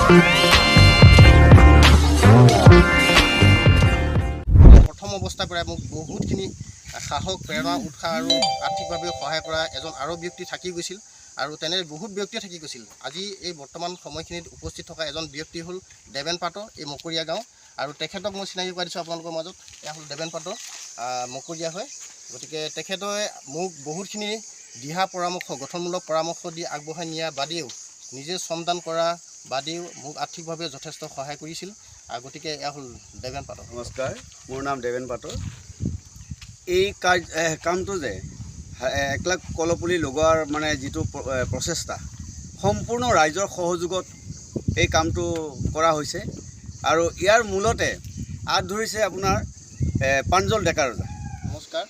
প্ৰথম অৱস্থাৰ পৰাই মোক বহুতখিনি সাহস, প্ৰেৰণা, উৎসাহ আৰু আৰ্থিকভাৱে সহায় কৰা এজন আৰু ব্যক্তি থাকি গৈছিল আৰু তেনে বহুত ব্যক্তিয়ে থাকি গৈছিল। আজি এই বৰ্তমান সময়খিনিত উপস্থিত থকা এজন ব্যক্তি হ'ল দেৱেন পাটৰ, এই মকৰীয়া গাঁও, আৰু তেখেতক মই চিনাকি কৰাই দিছোঁ আপোনালোকৰ মাজত। এয়া হ'ল দেৱেন পাটৰ, মকৰীয়া হয়। গতিকে তেখেতে মোক বহুতখিনি দিহা পৰামৰ্শ, গঠনমূলক পৰামৰ্শ দি আগবঢ়াই নিয়াৰ বাদেও, নিজে শ্ৰমদান কৰা বাদেও মোক আৰ্থিকভাৱে যথেষ্ট সহায় কৰিছিল। আৰু গতিকে এয়া হ'ল দেৱেন পাটৰ। নমস্কাৰ, মোৰ নাম দেৱেন পাটৰ। এই কাৰ্য কামটো যে 1 লাখ কলপুলি লগোৱাৰ মানে যিটো প্ৰচেষ্টা, সম্পূৰ্ণ ৰাইজৰ সহযোগত এই কামটো কৰা হৈছে আৰু ইয়াৰ মূলতে আঁত ধৰিছে আপোনাৰ প্ৰাঞ্জল ডেকা ৰজা। নমস্কাৰ,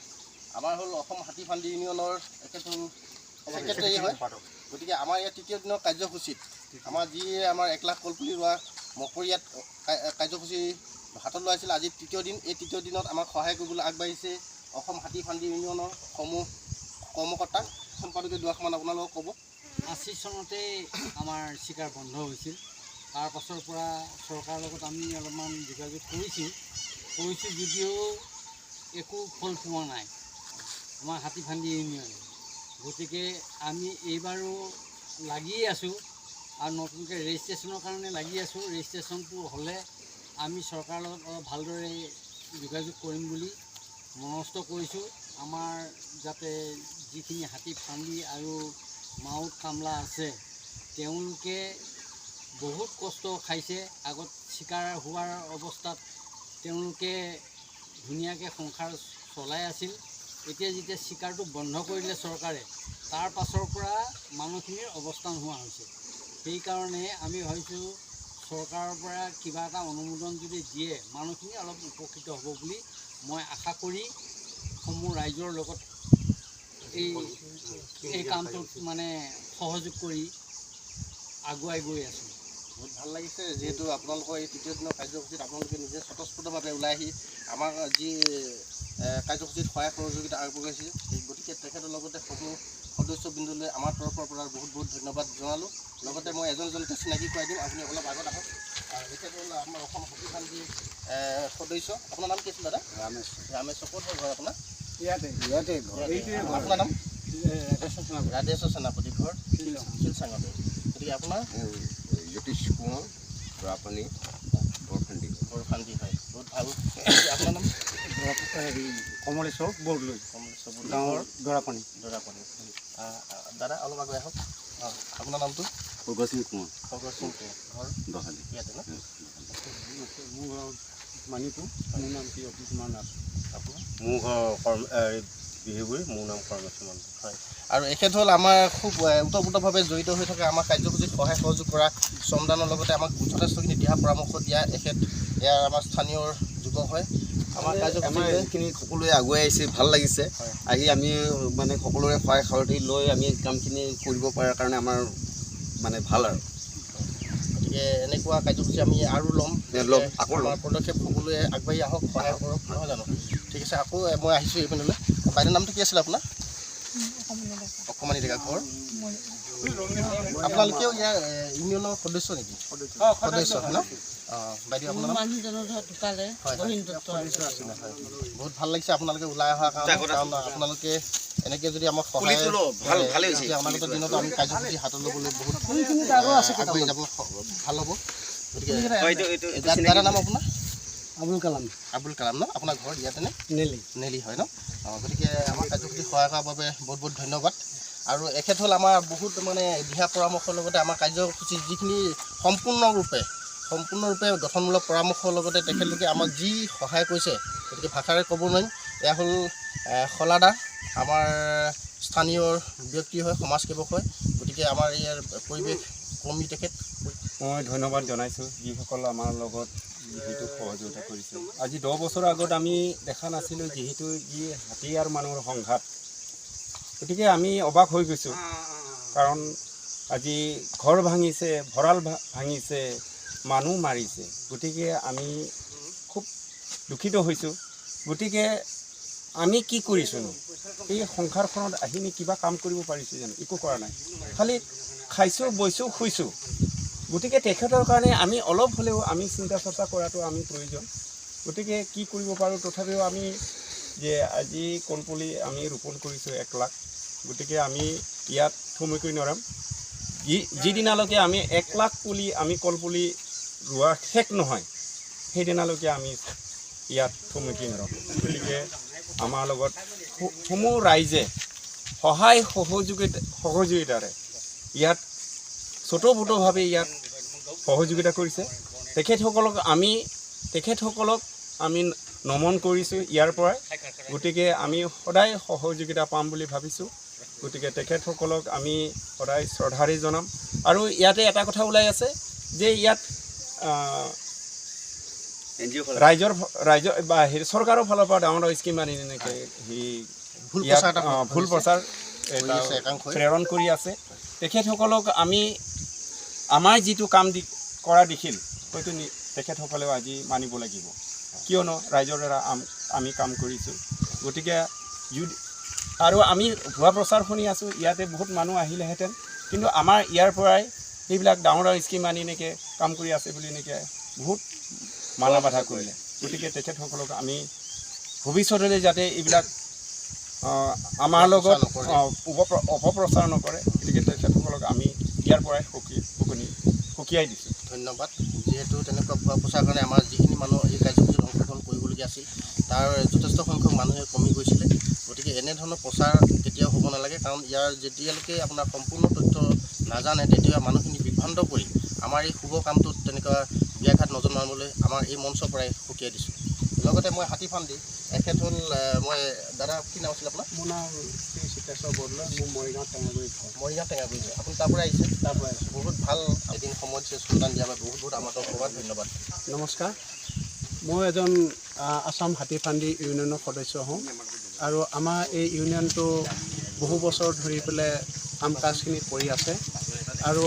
আমাৰ হ'ল অসম হাতী ফান্দি ইউনিয়নৰ এখেত হ'ল ছেক্ৰেটাৰী হয়। গতিকে আমাৰ ইয়াত তৃতীয় দিনৰ কাৰ্যসূচীত আমাৰ যি আমাৰ 1 লাখ কলপুলি ৰোৱা মকৰীয়াত কাৰ্যসূচী হাতত লোৱা হৈছিল, আজি তৃতীয় দিন। এই তৃতীয় দিনত আমাক সহায় কৰিবলৈ আগবাঢ়িছে অসম হাতী ফান্দি ইউনিয়নৰ সমূহ কৰ্মকৰ্তা। সম্পাদকে দুআষাৰমান আপোনালোকক ক'ব। 80 চনতেই আমাৰ চিকাৰ বন্ধ হৈছিল। তাৰ পাছৰ পৰা চৰকাৰৰ লগত আমি অলপমান যোগাযোগ কৰিছোঁ কৰিছোঁ যদিও একো ফল পোৱা নাই আমাৰ হাতীফান্দি ইউনিয়নে। গতিকে আমি এইবাৰো লাগিয়ে আছোঁ আৰু নতুনকৈ ৰেজিষ্ট্ৰেশ্যনৰ কাৰণে লাগি আছোঁ। ৰেজিষ্ট্ৰেশ্যনটো হ'লে আমি চৰকাৰৰ লগত অলপ ভালদৰে যোগাযোগ কৰিম বুলি মনস্থ কৰিছোঁ। আমাৰ যাতে যিখিনি হাতী ফান্দি আৰু মাউত কামলা আছে, তেওঁলোকে বহুত কষ্ট খাইছে। আগত চিকাৰ হোৱাৰ অৱস্থাত তেওঁলোকে ধুনীয়াকৈ সংসাৰ চলাই আছিল। এতিয়া যেতিয়া চিকাৰটো বন্ধ কৰি দিলে চৰকাৰে, তাৰ পাছৰ পৰা মানুহখিনিৰ অৱস্থা নোহোৱা হৈছে। সেইকাৰণে আমি ভাবিছোঁ, চৰকাৰৰ পৰা কিবা এটা অনুমোদন যদি দিয়ে, মানুহখিনি অলপ উপকৃত হ'ব বুলি মই আশা কৰি সমূহ ৰাইজৰ লগত এই এই কামটোত মানে সহযোগ কৰি আগুৱাই গৈ আছোঁ। বহুত ভাল লাগিছে, যিহেতু আপোনালোকৰ এই তৃতীয় দিনৰ কাৰ্যসূচীত আপোনালোকে নিজে স্বতঃস্ফূৰ্তভাৱে ওলাই আহি আমাৰ যি কাৰ্যসূচীত সহায় সহযোগিতা আগবঢ়াইছে। সেই গতিকে তেখেতৰ লগতে সমূহ সদস্যবৃন্দলৈ আমাৰ তৰফৰ পৰা বহুত বহুত ধন্যবাদ জনালোঁ। লগতে মই এজন এজনকৈ চিনাকি কৰাই দিম, আপুনি অলপ আগত আহক। আৰু তেখেত হ'ল আমাৰ অসম হাতী ফান্দিৰ সদস্য। আপোনাৰ নাম কি আছিল দাদা? ৰামেশ্বৰ। ৰামেশ্বৰ। ক'ত হয় ঘৰ আপোনাৰ? ইয়াতে, ইয়াতে ঘৰ। আপোনাৰ নাম? ৰাধেশ্বৰ সেনাপতি, ঘৰ শিলচাঙতে। গতিকে আপোনাৰ? জ্যোতিষ কোঁৱৰ, বৰাপানী, বৰফান্দি। বৰফান্দি হয়, বহুত ভাল। গতিকে আপোনাৰ নাম? হেৰি, কমলেশ্বৰ বৰদলৈ। কমলেশ্বৰ বৰদলৈ। গাঁৱৰ দৰাপানী। দৰাপানী। দাদা, অলপ আগুৱাই আহক। অঁ, আপোনাৰ নামটো? সৰ্গসিং কোঁৱৰ। সগৰ সিং কোঁৱৰ, ঘৰ? দহালি। ইয়াতে ন? মোৰ ঘৰ মানিপুৰ। মোৰ নাম কি অতুল কুমাৰ নাথ। আপোনাৰ? মোৰ ঘৰ বিহুগুৰি, মোৰ নাম কৰ্মেশ্বৰ মণ্ডল। হয়, আৰু এখেত হ'ল আমাৰ খুব ওতঃপ্ৰোতভাৱে জড়িত হৈ থকা, আমাৰ কাৰ্যসূচীত সহায় সহযোগ কৰা, শ্ৰমদানৰ লগতে আমাক যথেষ্টখিনি দিহা পৰামৰ্শ দিয়া এখেত ইয়াৰ আমাৰ স্থানীয় যুৱক হয়। আমাৰ আমাৰ কাৰ্যসূচীলৈ যিখিনি সকলোৱে আগুৱাই আহিছে, ভাল লাগিছে। আহি আমি মানে সকলোৰে সহায় সহযোগী লৈ আমি কামখিনি কৰিব পৰাৰ কাৰণে আমাৰ মানে ভাল আৰু। গতিকে এনেকুৱা কাৰ্যসূচী আমি আৰু ল'ম। ল'ম, আকৌ ল'ম। আমাৰ পদক্ষেপ, সকলোৱে আগবাঢ়ি আহক, সহায় কৰক, নহয় জানো? ঠিক আছে, আকৌ মই আহিছোঁ এইপিনলৈ। বাইদেউৰ নামটো কি আছিলে আপোনাৰ? অকমানি ডেকা। ঘৰ? আপোনালোকেও ইয়াৰ ইউনিয়নৰ সদস্য নেকি? সদস্য হয় ন? অঁ, বাইদেউ, আপোনাৰ নাম? মানুহজনৰ ধৰ ঢুকালে। হয়। গহীন দত্ত। হয়, বহুত ভাল লাগিছে আপোনালোকে ওলাই অহাৰ কাৰণে, কাৰণ আপোনালোকে এনেকৈ যদি আমাক সহায় পুলিটো ল, ভাল ভালেই হৈছে। তেতিয়া অনাগত দিনতো আমি কাৰ্যসূচী হাতত ল'বলৈ বহুত আগবাঢ়ি যাব ভাল হ'ব। গতিকে দাদাৰ নাম আপোনাৰ? আবুল কালাম। আবুল কালাম ন? আপোনাৰ ঘৰ ইয়াতে নে? নেলি। নেলি হয় ন? অঁ, গতিকে আমাৰ কাৰ্যসূচী সহায় কৰাৰ বাবে বহুত বহুত ধন্যবাদ। আৰু এখেত হ'ল আমাৰ বহুত মানে দিহা পৰামৰ্শৰ লগতে আমাৰ কাৰ্যসূচী যিখিনি সম্পূৰ্ণৰূপে গঠনমূলক পৰামৰ্শৰ লগতে তেখেতলোকে আমাক যি সহায় কৰিছে, গতিকে ভাষাৰে ক'ব নোৱাৰিম। এয়া হ'ল শলাদা, আমাৰ স্থানীয় ব্যক্তি হয়, সমাজসেৱক হয়। গতিকে আমাৰ ইয়াৰ পৰিৱেশ কৰ্মী তেখেত। মই ধন্যবাদ জনাইছোঁ যিসকল আমাৰ লগত যিহেতু সহযোগিতা কৰিছে। আজি 10 বছৰৰ আগত আমি দেখা নাছিলোঁ যিহেতু যি হাতী আৰু মানুহৰ সংঘাত। গতিকে আমি অবাক হৈ গৈছোঁ, কাৰণ আজি ঘৰ ভাঙিছে, ভঁৰাল ভাঙিছে, মানুহ মাৰিছে। গতিকে আমি খুব দুখিত হৈছোঁ। গতিকে আমি কি কৰিছোঁনো? এই সংসাৰখনত আহি নি কিবা কাম কৰিব পাৰিছোঁ জানো? একো কৰা নাই, খালি খাইছোঁ, বৈছোঁ, শুইছোঁ। গতিকে তেখেতৰ কাৰণে আমি অলপ হ'লেও আমি চিন্তা চৰ্চা কৰাটো আমি প্ৰয়োজন। গতিকে কি কৰিব পাৰোঁ, তথাপিও আমি যে আজি কলপুলি আমি ৰোপণ কৰিছোঁ 1 লাখ, গতিকে আমি ইয়াত থমকি নৰম। যিদিনালৈকে আমি 1 লাখ পুলি আমি কলপুলি ৰোৱা শেষ নহয়, সেইদিনালৈকে আমি ইয়াত থমকি নৰম। গতিকে আমাৰ লগত সমূহ ৰাইজে সহায় সহযোগিতাৰে ইয়াত স্বতঃস্ফূৰ্তভাৱে ইয়াত সহযোগিতা কৰিছে। তেখেতসকলক আমি নমন কৰিছোঁ ইয়াৰ পৰাই। গতিকে আমি সদায় সহযোগিতা পাম বুলি ভাবিছোঁ। গতিকে তেখেতসকলক আমি সদায় শ্ৰদ্ধাৰে জনাম। আৰু ইয়াতে এটা কথা ওলাই আছে যে ইয়াত এন জি অ'। ৰাইজৰ বা হেৰি চৰকাৰৰ ফালৰ পৰা ডাঙৰ ডাঙৰ স্কীম আনি এনেকৈ সি ভুল ইয়াত, প্ৰচাৰ এটা ভুল প্ৰচাৰ কৰি এটা আছে একাংশই। প্ৰেৰণ কৰি আছে। তেখেতসকলক আমি আমাৰ যিটো কাম দি কৰা দেখিল, হয়তো তেখেতসকলেও আজি মানিব লাগিব, কিয়নো ৰাইজৰ দ্বাৰা আমি কাম কৰিছোঁ। গতিকে যদি আৰু আমি ভুৱা প্ৰচাৰ শুনি আছোঁ, ইয়াতে বহুত মানুহ আহিলেহেঁতেন, কিন্তু আমাৰ ইয়াৰ পৰাই সেইবিলাক ডাঙৰ ডাঙৰ স্কীম আনি এনেকৈ কাম কৰি আছে বুলি এনেকৈ বহুত মানা বাধা কৰিলে। গতিকে তেখেতসকলক আমি ভৱিষ্যতলৈ যাতে এইবিলাক আমাৰ লগত নকৰে। অপপ্ৰচাৰ নকৰে, গতিকে তেখেতসকলক আমি ইয়াৰ পৰাই সকীয়াই দিছোঁ। ধন্যবাদ। যিহেতু তেনেকুৱা ভুৱা প্ৰচাৰ কাৰণে আমাৰ যিখিনি মানুহ এই কাৰ্যসূচীত অংশগ্ৰহণ কৰিবলগীয়া আছিল, তাৰ যথেষ্ট সংখ্যক মানুহে কমি গৈছিলে। গতিকে এনেধৰণৰ প্ৰচাৰ কেতিয়াও হ'ব নালাগে, কাৰণ ইয়াৰ যেতিয়ালৈকে আপোনাৰ সম্পূৰ্ণ তথ্য নাজানে, তেতিয়া মানুহখিনি বিভ্ৰান্ত কৰি আমাৰ এই শুভ কামটোত তেনেকুৱা ব্যাঘাত নজন্মাবলৈ আমাৰ এই মঞ্চৰ পৰাই সকীয়াই দিছোঁ। লগতে মই হাতী ফান্দি এখেত হ'ল মই দাদা, কি নাম আছিল আপোনাৰ? মোৰ নাম শ্ৰী চিত্ৰেশ্বৰ বৰদলৈ। মোৰ মৰিগাঁও টেঙাগুৰি ঘৰ। মৰিগাঁও টেঙাগুৰি, আপুনি তাৰ পৰা আহিছে? তাৰ পৰা আহিছোঁ। বহুত ভাল এদিন সময় দিছে, শ্লোগান দিয়াৰ বাবে বহুত বহুত আমাৰ তৰফৰ পৰা ধন্যবাদ। নমস্কাৰ, মই এজন আছাম হাতী ফান্দি ইউনিয়নৰ সদস্য হওঁ আৰু আমাৰ এই ইউনিয়নটো বহু বছৰ ধৰি পেলাই কাম কাজখিনি কৰি আছে আৰু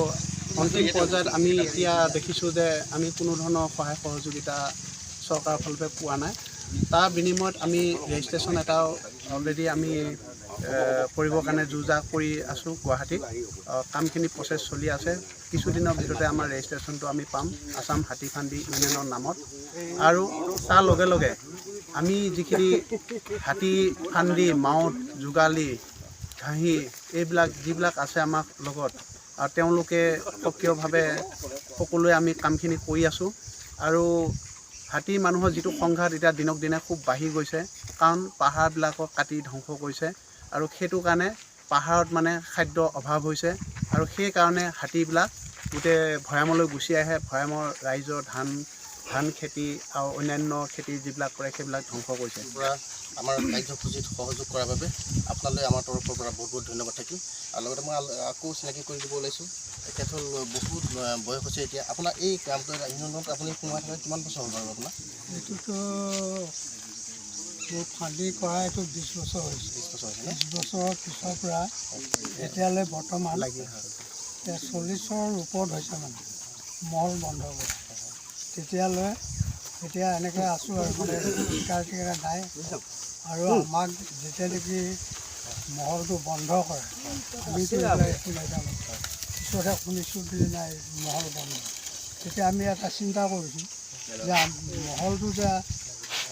অন্তিম পৰ্যায়ত আমি এতিয়া দেখিছোঁ যে আমি কোনো ধৰণৰ সহায় সহযোগিতা চৰকাৰৰ ফালৰ পৰা পোৱা নাই। তাৰ বিনিময়ত আমি ৰেজিষ্ট্ৰেশ্যন এটাও অলৰেডি আমি কৰিবৰ কাৰণে যো জা কৰি আছোঁ গুৱাহাটীত। কামখিনি প্ৰচেছ চলি আছে। কিছুদিনৰ ভিতৰতে আমাৰ ৰেজিষ্ট্ৰেশ্যনটো আমি পাম আছাম হাতী ফান্দি ইউনিয়নৰ নামত। আৰু তাৰ লগে লগে আমি যিখিনি হাতী ফান্দি, মাউত, যোগালী, ঘাঁহী এইবিলাক যিবিলাক আছে আমাৰ লগত আৰু তেওঁলোকে সক্ৰিয়ভাৱে সকলোৱে আমি কামখিনি কৰি আছোঁ। আৰু হাতী মানুহৰ যিটো সংঘাত এতিয়া দিনক দিনে খুব বাঢ়ি গৈছে, কাৰণ পাহাৰবিলাকক কাটি ধ্বংস কৰিছে আৰু সেইটো কাৰণে পাহাৰত মানে খাদ্য অভাৱ হৈছে আৰু সেইকাৰণে হাতীবিলাক গোটেই ভৈয়ামলৈ গুচি আহে। ভৈয়ামৰ ৰাইজৰ ধান খেতি আৰু অন্যান্য খেতি যিবিলাক কৰে, সেইবিলাক ধ্বংস কৰিছে। পৰা আমাৰ কাৰ্যসূচীত সহযোগ কৰাৰ বাবে আপোনালৈ আমাৰ তৰফৰ পৰা বহুত বহুত ধন্যবাদ থাকিল। আৰু লগতে মই আকৌ চিনাকি কৰি দিব ওলাইছোঁ। তেখেত হ'ল বহুত বয়স হৈছে এতিয়া আপোনাৰ। এই কামটো ইউনিয়নত আপুনি সোমাই থকা কিমান বছৰ হ'ল বাৰু আপোনাৰ? এইটোতো মোৰ ফান্দি কৰা এইটো 20 বছৰ হৈছে। 20 বছৰ হৈছে ন? 20 বছৰৰ পিছৰ পৰা এতিয়ালৈ বৰ্তমান এতিয়া 40ৰ ওপৰত হৈছে, মানে মহল বন্ধ কৰা তেতিয়ালৈ এতিয়া এনেকৈ আছোঁ আৰু মানে চিকাৰ টিকাৰ নাই। আৰু আমাক যেতিয়া নেকি মহলটো বন্ধ কৰে, আমিতো এইবিলাক একো নাজানো। পিছতহে শুনিছোঁ যে নাই, মহল বন্ধ। তেতিয়া আমি এটা চিন্তা কৰিছোঁ যে মহলটো যে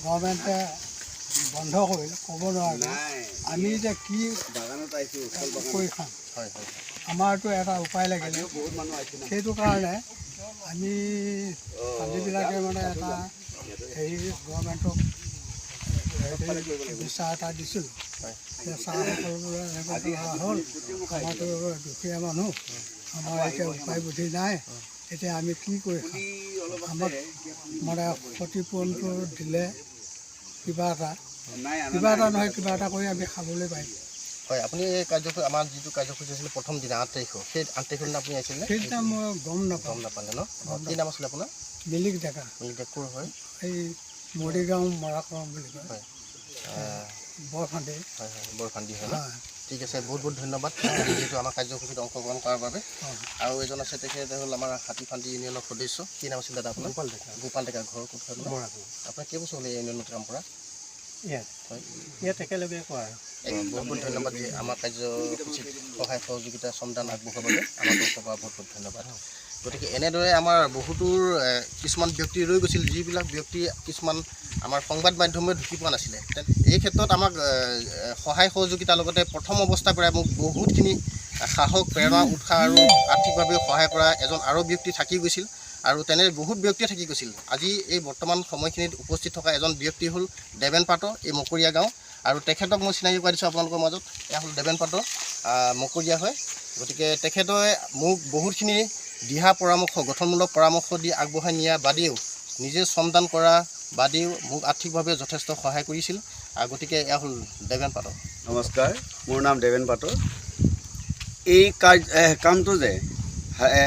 গভৰ্ণমেণ্টে বন্ধ কৰিলে, ক'ব নোৱাৰে, আমি এতিয়া কি কৰি খাম? হয় হয় আমাৰতো এটা উপায় লাগিলে। সেইটো কাৰণে আমি ফান্দিবিলাকে মানে এটা হেৰি গভৰ্ণমেণ্টক হেৰি বিচাৰ এটা দিছিলোঁ যে ছাৰসকল বোলে এনেকুৱা কৰা হ'ল, আমাৰতো দুখীয়া মানুহ, আমাৰ এতিয়া উপায় বুদ্ধি নাই, এতিয়া আমি কি কৰি খাম? আমাক মানে ক্ষতিপূৰণটো দিলে কিবা এটা নহয় কিবা এটা কৰি আমি খাবলৈ পাৰিম। হয়, আপুনি এই কাৰ্যসূচী, আমাৰ যিটো কাৰ্যসূচী আছিলে প্ৰথম দিনা 8 তাৰিখৰ, সেই 8 তাৰিখৰ দিনা আপুনি আহিছিলে নে? সেইদিনা মই গম নাপাওঁ। গম নাপালে ন? অঁ, কি নাম আছিলে আপোনাৰ? মিলিক ডেকা। মিলিক ক'ৰ হয়? এই মৰিগাঁও মৰাকৰম বুলি কয়। হয়। বৰফান্দি। হয় হয় বৰফান্দি হয় ন? হয়। ঠিক আছে, বহুত বহুত ধন্যবাদ যিহেতু আমাৰ কাৰ্যসূচীত অংশগ্ৰহণ কৰাৰ বাবে। আৰু এজন আছে, তেখেত হ'ল আমাৰ হাতীফান্দি ইউনিয়নৰ সদস্য। কি নাম আছিল দাদা আপোনাৰ? গোপাল ডেকা। গোপাল ডেকা, ঘৰ ক'ত হয় আপোনাৰ? মৰাগাঁও। আপোনাৰ কেইবছৰ হ'ল এই ইউনিয়নত কাম কৰা? ইয়াত? হয়। ইয়াত একেলগে কৰা। বহুত বহুত ধন্যবাদ যে আমাৰ কাৰ্যসূচীত সহায় সহযোগিতা শ্ৰমদান আগবঢ়োৱাৰ বাবে আমাৰ তৰফৰ পৰা বহুত বহুত ধন্যবাদ। গতিকে এনেদৰে আমাৰ বহুতোৰ কিছুমান ব্যক্তি ৰৈ গৈছিল, যিবিলাক ব্যক্তি কিছুমান আমাৰ সংবাদ মাধ্যমে ঢুকি পোৱা নাছিলে। এই ক্ষেত্ৰত আমাক সহায় সহযোগিতাৰ লগতে প্ৰথম অৱস্থাৰ পৰাই মোক বহুতখিনি সাহস, প্ৰেৰণা, উৎসাহ আৰু আৰ্থিকভাৱে সহায় কৰা এজন আৰু ব্যক্তি থাকি গৈছিল আৰু তেনে বহুত ব্যক্তিয়ে থাকি গৈছিল। আজি এই বৰ্তমান সময়খিনিত উপস্থিত থকা এজন ব্যক্তি হ'ল দেৱেন পাটৰ, এই মকৰীয়া গাঁও, আৰু তেখেতক মই চিনাকি কৰাই দিছোঁ আপোনালোকৰ মাজত। এয়া হ'ল দেৱেন পাটৰ, মকৰীয়া হয়। গতিকে তেখেতে মোক বহুতখিনি দিহা পৰামৰ্শ, গঠনমূলক পৰামৰ্শ দি আগবঢ়াই নিয়াৰ বাদেও, নিজে শ্ৰমদান কৰা বাদেও মোক আৰ্থিকভাৱে যথেষ্ট সহায় কৰিছিল। গতিকে এয়া হ'ল দেৱেন পাটৰ। নমস্কাৰ, মোৰ নাম দেৱেন পাটৰ। এই কামটো যে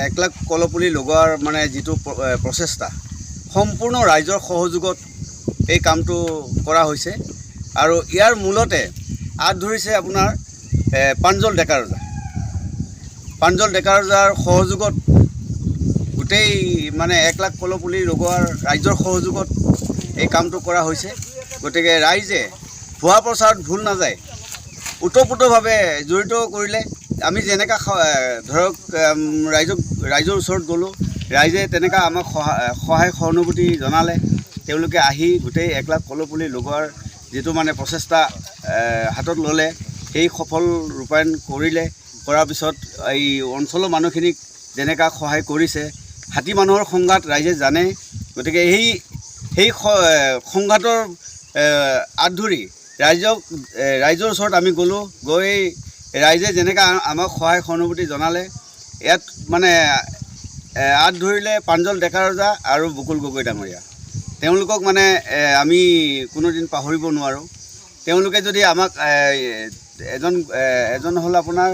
1 লাখ কলপুলি লগোৱাৰ মানে যিটো প্ৰচেষ্টা, সম্পূৰ্ণ ৰাইজৰ সহযোগত এই কামটো কৰা হৈছে আৰু ইয়াৰ মূলতে আঁত ধৰিছে আপোনাৰ প্ৰাঞ্জল ডেকাৰজা। প্ৰাঞ্জল ডেকাৰজাৰ সহযোগত গোটেই মানে 1 লাখ কলপুলি লগোৱাৰ ৰাইজৰ সহযোগত এই কামটো কৰা হৈছে। গতিকে ৰাইজে ভুৱা প্ৰচাৰত ভুল নাযায়, ওতঃপ্ৰোতভাৱে জড়িত কৰিলে আমি যেনেকা ধৰক ৰাইজৰ ওচৰত গ'লোঁ, ৰাইজে তেনেকা আমাক সহায় সহানুভূতি জনালে। তেওঁলোকে আহি গোটেই 1 লাখ কলপুলি লগোৱাৰ যিটো মানে প্ৰচেষ্টা হাতত ল'লে, সেই সফল ৰূপায়ণ কৰিলে। কৰাৰ পিছত এই অঞ্চলৰ মানুহখিনিক যেনেকা সহায় কৰিছে, হাতী মানুহৰ সংঘাত ৰাইজে জানে। গতিকে সেই সংঘাতৰ আঁত ধৰি ৰাইজৰ ওচৰত আমি গ'লোঁ, গৈ ৰাইজে যেনেকা আমাক সহায় সহানুভূতি জনালে, ইয়াত মানে আঁত ধৰিলে প্ৰাঞ্জল ডেকাৰজা আৰু বকুল গগৈ ডাঙৰীয়া। তেওঁলোকক মানে আমি কোনোদিন পাহৰিব নোৱাৰোঁ। তেওঁলোকে যদি আমাক এজন হ'ল আপোনাৰ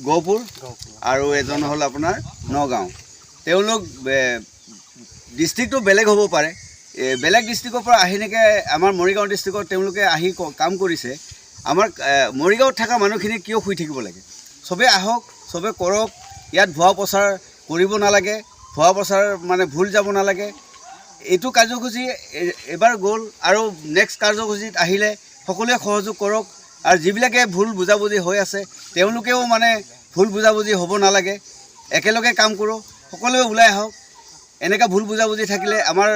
গহপুৰ আৰু এজন হ'ল আপোনাৰ নগাঁও। তেওঁলোক ডিষ্ট্ৰিক্টটো বেলেগ হ'ব পাৰে, বেলেগ ডিষ্ট্ৰিক্টৰ পৰা আহি নেকি আমাৰ মৰিগাঁও ডিষ্ট্ৰিক্টত তেওঁলোকে আহি কাম কৰিছে। আমাৰ মৰিগাঁৱত থকা মানুহখিনি কিয় শুই থাকিব লাগে? চবেই আহক, চবে কৰক। ইয়াত ভুৱা প্ৰচাৰ কৰিব নালাগে, ভুৱা প্ৰচাৰ মানে ভুল যাব নালাগে। এইটো কাৰ্যসূচী এবাৰ গ'ল আৰু নেক্সট কাৰ্যসূচীত আহিলে সকলোৱে সহযোগ কৰক। আৰু যিবিলাকে ভুল বুজাবুজি হৈ আছে তেওঁলোকেও মানে ভুল বুজাবুজি হ'ব নালাগে, একেলগে কাম কৰোঁ, সকলোৱে ওলাই আহক। এনেকুৱা ভুল বুজাবুজি থাকিলে আমাৰ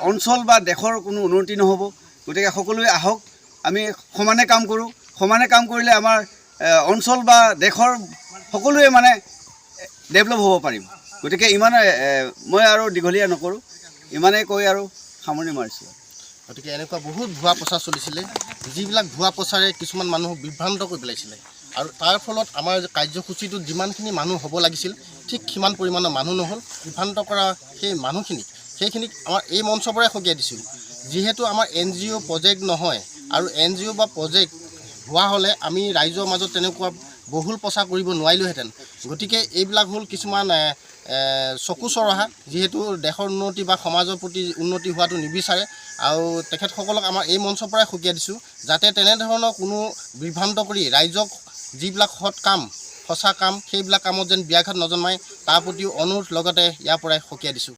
অঞ্চল বা দেশৰ কোনো উন্নতি নহ'ব। গতিকে সকলোৱে আহক, আমি সমানে কাম কৰোঁ। সমানে কাম কৰিলে আমাৰ অঞ্চল বা দেশৰ সকলোৱে মানে ডেভেলপ হ'ব পাৰিম। গতিকে ইমানে, মই আৰু দীঘলীয়া নকৰোঁ, ইমানেই কৈ আৰু সামৰণি মাৰিছোঁ। গতিকে এনেকুৱা বহুত ভুৱা প্ৰচাৰ চলিছিলে, যিবিলাক ভুৱা প্ৰচাৰে কিছুমান মানুহক বিভ্ৰান্ত কৰি পেলাইছিলে আৰু তাৰ ফলত আমাৰ কাৰ্যসূচীটোত যিমানখিনি মানুহ হ'ব লাগিছিল ঠিক সিমান পৰিমাণৰ মানুহ নহ'ল। বিভ্ৰান্ত কৰা সেই মানুহখিনিক, সেইখিনিক আমাৰ এই মঞ্চৰ পৰাই সকীয়াই দিছোঁ। যিহেতু আমাৰ এন জি অ' প্ৰজেক্ট নহয় আৰু এন জি অ' বা প্ৰজেক্ট হোৱা হ'লে আমি ৰাইজৰ মাজত তেনেকুৱা বহুল প্ৰচাৰ কৰিব নোৱাৰিলোহেঁতেন। গতিকে এইবিলাক হ'ল কিছুমান চকু চৰহা, যিহেতু দেশৰ উন্নতি বা সমাজৰ প্ৰতি উন্নতি হোৱাটো নিবিচাৰে আৰু তেখেতসকলক আমাৰ এই মঞ্চৰ পৰাই সকীয়াই দিছোঁ যাতে তেনেধৰণৰ কোনো বিভ্ৰান্ত কৰি ৰাইজক যিবিলাক সৎ কাম, সঁচা কাম, সেইবিলাক কামত যেন ব্যাঘাত নজন্মায় তাৰ প্ৰতিও অনুৰোধ লগতে ইয়াৰ পৰাই সকীয়াই দিছোঁ।